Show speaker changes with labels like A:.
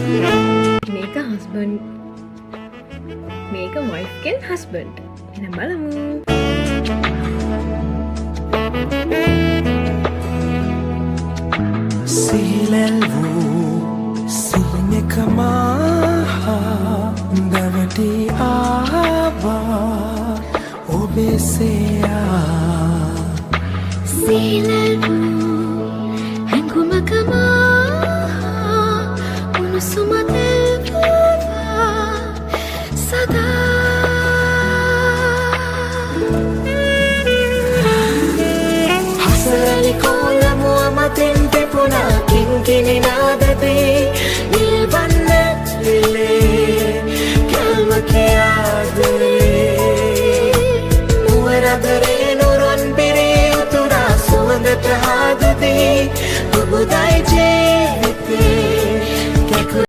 A: මේක හස්බන්ඩ්, මේක වයිෆ්ගෙන් හස්බන්ඩ්. එහෙනම් බලමු.
B: සිහිලැල් වූ සිහිනක මහා දැවටි ආවා ඔබේ සේයා.
C: සීලල් වූ හැඟුමක මහා උණුසුම තෙල්වුවා සදා.
B: හසරලි කෝලමුව මතින් තිබුණා කිංකිණි නාදදී.